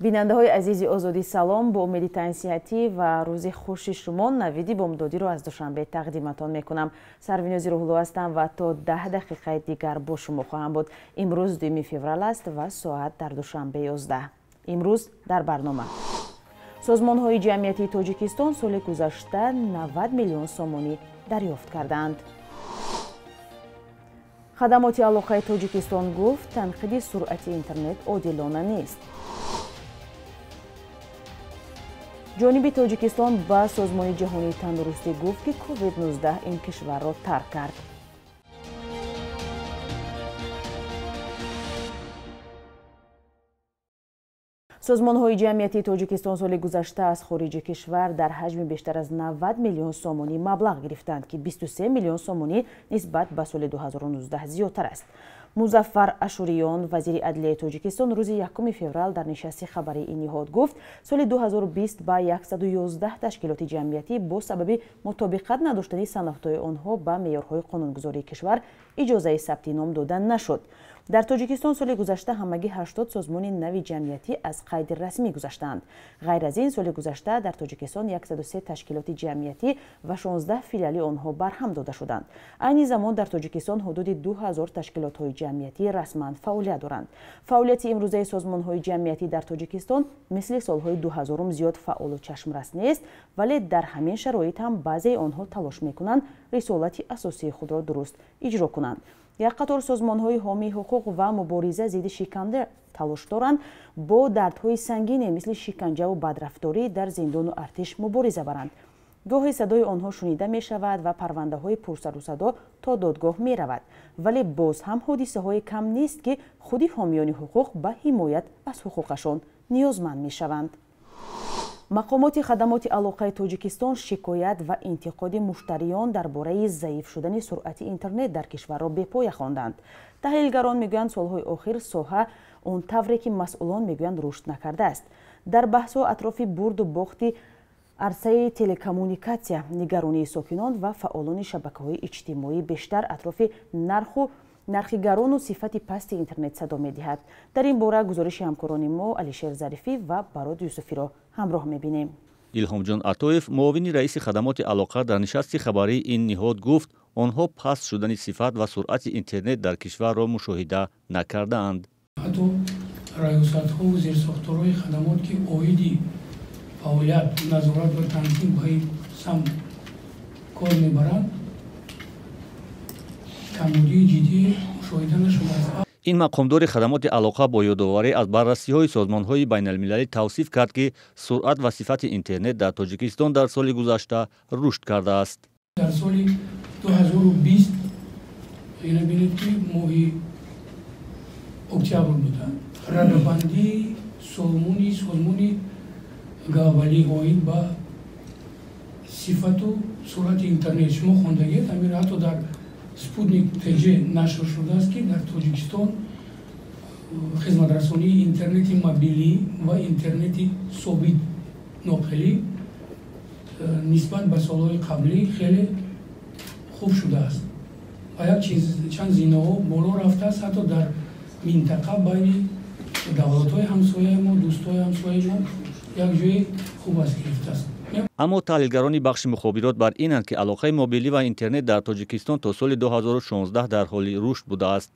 Бинандаҳои азизи Озодӣ, салом. Бо умеди тансиҳатӣ ва рӯзи хуши шумо навиди бомдодиро аз Душанбе тақдиматон мекунам. Сарвинози Рӯҳулло ҳастам ва то 10 дақиқаи дигар бо шумо хоҳам буд. Имрӯз 2 феврал аст ва соат дар Душанбе 11. Имрӯз дар барнома: созмонҳои ҷамъиятии Тоҷикистон соли гузашта 90 миллион сомонӣ дарёфт кардаанд. Хадамоти алоқаи Тоҷикистон гуфт, танқиди суръати интернет одилона нест. Ҷониби Тоҷикистон ба Созмони ҷаҳонии тандурустӣ гуфт, ки COVID-19 ин кишварро тарк кард. Созмонҳои ҷамъиятии Тоҷикистон соли гузашта аз хориҷи кишвар дар ҳаҷми бештар аз 90 миллион сомонӣ маблағ гирифтанд, ки 23 миллион сомонӣ нисбат ба соли 2019 зиёдтар аст. Музаффар Ашуриён, вазири адлияи Тоҷикистон, рӯзи 1 феврал дар нишасти хабарии ин ниҳод гуфт, соли 2020 ба 111 ташкилоти ҷамъиятӣ бо сабаби мутобиқат надоштани санадҳои онҳо ба меъёрҳои қонунгузории кишвар иҷозаи сабти ном дода нашуд. Дар Тоҷикистон соли гузашта ҳамагӣ 80 созмони нави ҷамъиятӣ аз қайди расмӣ гузаштаанд. Ғайр аз ин, соли гузашта дар Тоҷикистон 103 ташкилоти ҷамъиятӣ ва 16 филиали онҳо барҳам дода шуданд. Айни замон дар Тоҷикистон ҳудуди 2000 ташкилотҳои ҷамъиятӣ расман фаъолият доранд. Фаъолияти имрӯзаи созмонҳои ҷамъиятӣ дар Тоҷикистон мисли солҳои 2000 зиёд фаъолу чашмрас нест, вале дар ҳамин шароит ҳам баъзеи онҳо талош мекунанд рисолати асосии худро дуруст иҷро кунанд. Як қатор созмонҳои ҳомии ҳуқуқ ва мубориза зидди шиканҷа талош доранд бо дардҳои сангине мисли шиканҷаву бадрафторӣ дар зиндону артиш мубориза баранд. Гоҳе садои онҳо шунида мешавад ва парвандаҳои пурсарусадо то додгоҳ меравад, вале боз ҳам ҳодисаҳое кам нест, ки худи ҳомиёни ҳуқуқ ба ҳимоят аз ҳуқуқашон ниёзманд мешаванд. Мақомоти хадамоти алоқаи Тоҷикистон шикоят ва интиқоди муштариён дар бораи заиф шудани суръати интернет дар кишварро бепоя хонданд. Таҳлилгарон мегӯянд, солҳои охир соҳа он тавре ки масъулон мегӯянд рушд накардааст. Дар баҳсҳо атрофи бурду бохти арсаи телекоммуникатсия, нигаронии сокинон ва фаъолони шабакаҳои иҷтимоӣ бештар атрофи нархи гарону сифати пасти интернет садо медиҳад. Дар ин бора гузориши ҳамкорони мо Алишер Зарифӣ ва Барод Юсуфиро ҳамроҳ мебинем. Илҳомҷон Атоев, муовини раиси хадамоти алоқа, дар нишасти хабарии ин ниҳод гуфт, онҳо паст шудани сифат ва суръати интернет дар кишварро мушоҳида накардаанд. Ҳатто раёсатҳову зерсохторҳои хадамот, ки оиди фаъолият, назорат ва танзим ба ин самт кор мебаранд, камбудии ҷиддӣ мушоҳида нашудааст. Ин мақомдори хадамоти алоқа бо ёдоварӣ аз баррасиҳои созмонҳои байналмилалӣ тавсиф кард, ки суръат ва сифати интернет дар Тоҷикистон дар соли гузашта рушд кардааст. Дар соли 2020, ина бинед, ки моҳи октябр буда, радабандии созмони глобалӣ оид ба сифату суръати интернет шумо хондагиед, ҳамин ҳатто дар Спутник ТЖ нашр шудааст, ки дар Тоҷикистон хизматрасонии интернети мобилӣ ва интернети собит ноқилӣ нисбат ба солҳои қаблӣ хеле хуб шудааст ва як чанд зинаҳо боло рафтааст, ҳатто дар минтақа байни давлатҳои ҳамсояи мо, дӯстҳои ҳамсояи мо як ҷои хуб аст гирифтааст. Аммо таҳлилгарони бахши мухобирот бар инанд, ки алоқаи мобилӣ ва интернет дар Тоҷикистон то соли 2016 дар ҳоли рушд будааст.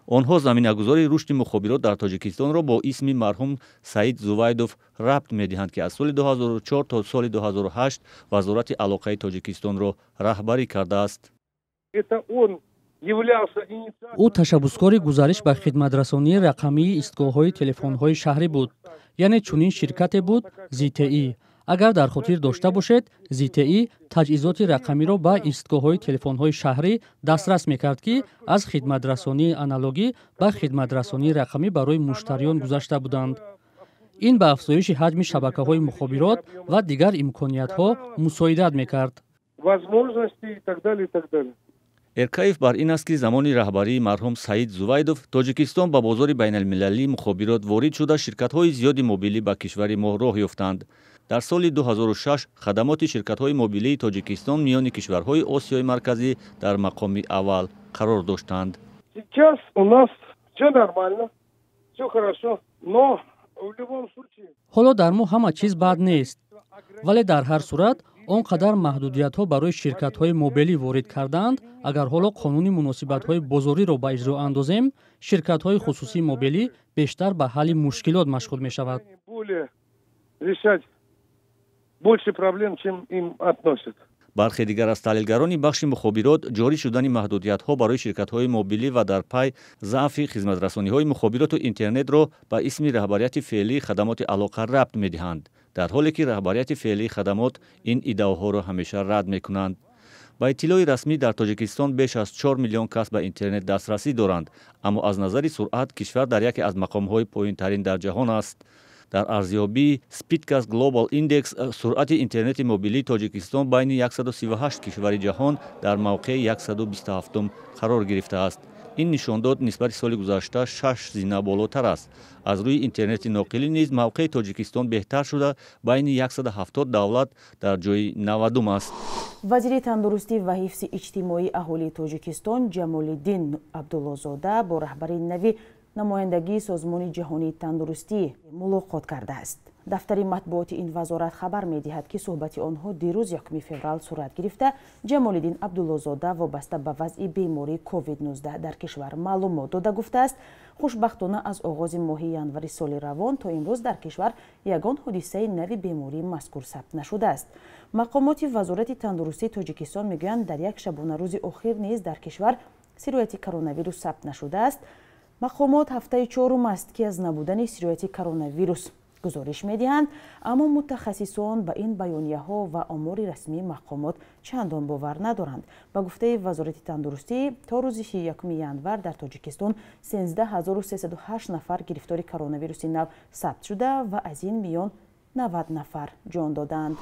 Онҳо заминагузори рушди мухобирот дар Тоҷикистонро бо исми марҳум Саид Зувайдов рабт медиҳанд, ки аз соли 2004 то соли 2008 Вазорати алоқаи Тоҷикистонро раҳбарӣ кардааст. Ӯ ташаббускори гузариш ба хидматрасонии рақамии истгоҳҳои телефонҳои шаҳрӣ буд, яъне чунин ширкате буд ЗТИ. Агар дар хотир дошта бошед, ЗТИ таҷҳизоти рақамиро ба истгоҳҳои телефонҳои шаҳрӣ дастрас мекард, ки аз хидматрасонии аналогӣ ба хидматрасонии рақамӣ барои муштариён гузашта буданд. Ин ба афзоиши ҳаҷми шабакаҳои мухобирот ва дигар имкониятҳо мусоидат мекард. Эркаев бар ин аст, ки замони раҳбарии марҳум Саид Зувайдов Тоҷикистон ба бозори байналмилалии мухобирот ворид шуда, ширкатҳои зиёди мобилӣ ба кишвари мо роҳ ёфтанд. Дар соли 2006 хадамоти ширкатҳои мобилии Тоҷикистон миёни кишварҳои Осиёи Марказӣ дар мақоми аввал қарор доштанд. Сейчас у нас все нормально, все хорошо, но Ҳоло дар мо ҳама чиз бад нест, вале дар ҳар сурат он қадар маҳдудиятҳо барои ширкатҳои мобилӣ ворид кардаанд. Агар ҳоло қонуни муносибатҳои бозориро ба иҷро андозем, ширкатҳои хусусии мобилӣ бештар ба ҳалли мушкилот машғул мешавад. Бархе дигар аз таҳлилгарони бахши мухобирот ҷорӣ шудани маҳдудиятҳо барои ширкатҳои мобилӣ ва дар пай заъфи хизматрасониҳои мухобироту интернетро ба исми раҳбарияти феълии хадамоти алоқа рабт медиҳанд, дар ҳоле ки раҳбарияти феълии хадамот ин иддаоҳоро ҳамеша рад мекунанд. Ба иттилои расмӣ, дар Тоҷикистон беш аз 4 миллион кас ба интернет дастрасӣ доранд, аммо аз назари суръат кишвар дар яке аз мақомҳои поинтарин дар ҷаҳон аст. Дар арзёбии Speedcast Global Index суръати интернети мобилии Тоҷикистон байни 138 кишвари ҷаҳон дар мавқеи 127 қарор гирифтааст. Ин нишондод нисбати соли гузашта 6 зина болотар аст. Аз рӯи интернети ноқилӣ низ мавқеи Тоҷикистон беҳтар шуда, байни 170 давлат дар ҷои 90 аст. Вазири тандурустӣ ва ҳифзи иҷтимоии аҳолии Тоҷикистон Ҷамолиддин Абдуллозода бо раҳбари нави намояндагии Созмони ҷаҳонии тандурустӣ мулоқот кардааст. Дафтари матбуоти ин вазорат хабар медиҳад, ки суҳбати онҳо дирӯз 1 феврал сурат гирифта, Ҷамолиддин Абдуллозода вобаста ба вазъи бемории COVID-19 дар кишвар маълумот дода гуфтааст: хушбахтона аз оғози моҳи январи соли равон то имрӯз дар кишвар ягон ҳодисаи нави бемории мазкур сабт нашудааст. Мақомоти Вазорати тандурустии Тоҷикистон мегӯянд, дар як шабонарӯзи охир низ дар кишвар сирояти коронавирус сабт нашудааст. Мақомот ҳафтаи чорум аст, ки аз набудани сирояти коронавирус гузориш медиҳанд, аммо мутахассисон ба ин баёнияҳо ва омори расмии мақомот чандон бовар надоранд. Ба гуфтаи Вазорати тандурустӣ, то рӯзи 1 январ дар Тоҷикистон 13308 нафар гирифтори коронавируси нав сабт шуда ва аз ин миён 90 нафар ҷон доданд.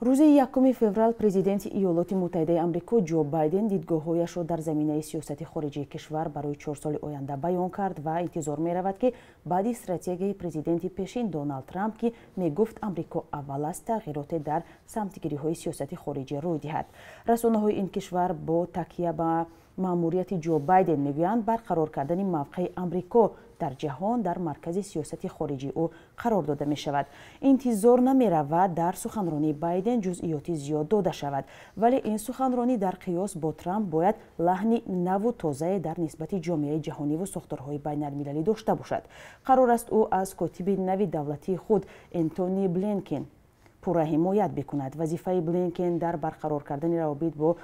Рӯзи 1 феврал президенти Иёлоти Муттаҳидаи Амрико Ҷо Байден дидгоҳҳояшро дар заминаи сиёсати хориҷии кишвар барои 4 соли оянда баён кард ва интизор меравад, ки баъди стратегияи президенти пешин Доналд Трамп, ки мегуфт Амрико аввал аст, тағйироте дар самтгириҳои сиёсати хориҷӣ рӯй диҳад. Расонаҳои ин кишвар бо такя ба маъмурияти Ҷо Байден мегӯянд, барқарор кардани мавқеи Амрико дар ҷаҳон дар маркази сиёсати хориҷии ӯ қарор дода мешавад. Интизор намеравад дар суханронии Байден ҷузъиёти зиёд дода шавад, вале ин суханронӣ дар қиёс бо Трамп бояд лаҳни наву тозае дар нисбати ҷомеаи ҷаҳониву сохторҳои байналмилалӣ дошта бошад. Қарор аст ӯ аз котиби нави давлатии худ Энтони Блинкен пурра ҳимоят бикунад. Вазифаи Блинкен дар барқарор кардани равобит бо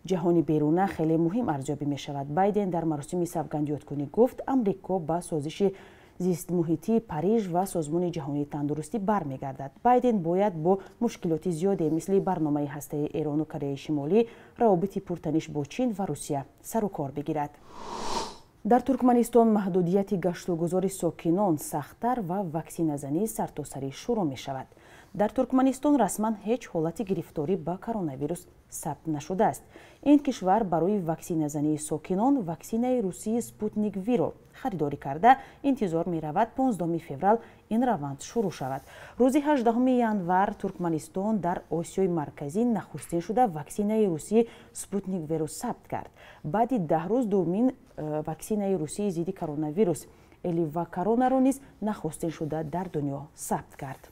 ҷаҳони беруна хеле муҳим арзёбӣ мешавад. Байден дар маросими савгандёдкунӣ гуфт, Амрико ба созиши зистмуҳитии Париж ва Созмони ҷаҳонии тандурустӣ бармегардад. Байден бояд бо мушкилоти зиёде мисли барномаи ҳастаи Эрону Кореяи Шимолӣ, равобити пуртаниш бо Чин ва Русия сару кор бигирад. Дар Туркманистон маҳдудияти гаштугузори сокинон сахттар ва ваксиназании сартосарӣ шурӯъ мешавад. Дар Туркманистон расман ҳеҷ ҳолати гирифторӣ ба коронавирус сабт нашудааст. Ин кишвар барои ваксиназании сокинон ваксинаи русии Спутник Виро харидорӣ карда, интизор меравад 15 феврал ин раванд шурӯъ шавад. Рӯзи 18 январ Туркманистон дар Осиёи Марказӣ нахустин шуда ваксинаи русии Спутник Виро сабт кард. Баъди 10 рӯз дуввумин ваксинаи русии зидди коронавирус Эливакоронаро низ нахустин шуда дар дунё сабт кард.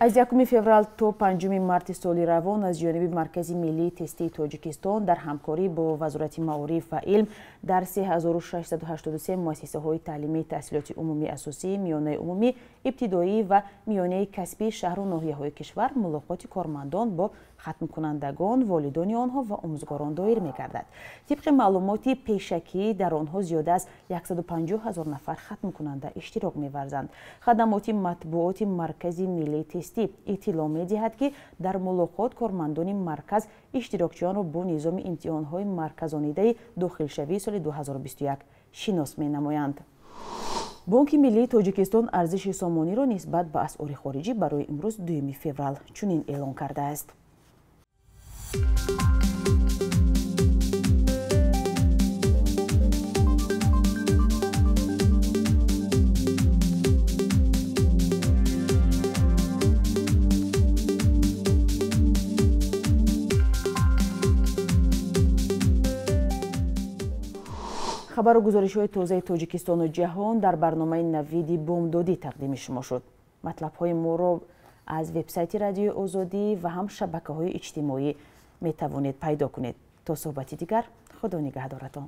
Аз 1 феврал то 5 марти соли равон аз ҷониби Маркази миллии тестии Тоҷикистон дар ҳамкорӣ бо Вазорати маориф ва илм дар 3683 муассисаҳои таълимии таҳсилоти умумии асосӣ, миёнаи умумӣ, ибтидоӣ ва миёнаи касбии шаҳру ноҳияҳои кишвар мулоқоти кормандон бо хатмкунандагон, волидони онҳо ва омӯзгорон доир мегардад. Тибқи маълумоти пешакӣ дар онҳо зиёда аз 150 ҳазор нафар хатмкунанда иштирок меварзанд. Хадамоти матбуоти Маркази миллии тестӣ иттилоъ медиҳад, ки дар мулоқот кормандони марказ иштирокчиёнро бо низоми имтиҳонҳои марказонидаи дохилшавии соли 2021 шинос менамоянд. Бонки миллии Тоҷикистон арзиши сомониро нисбат ба асъори хориҷӣ барои имрӯз 2 феврал чунин эълон кардааст. Хабару гузоришҳои тозаи Тоҷикистону ҷаҳон дар барномаи «Навиди бомдодӣ» тақдими шумо шуд. Матлабҳои моро аз вебсайти Радиои Озодӣ ва ҳам шабакаҳои иҷтимоӣ метавонед пайдо кунед. То суҳбати дигар, Худо нигаҳдоратон.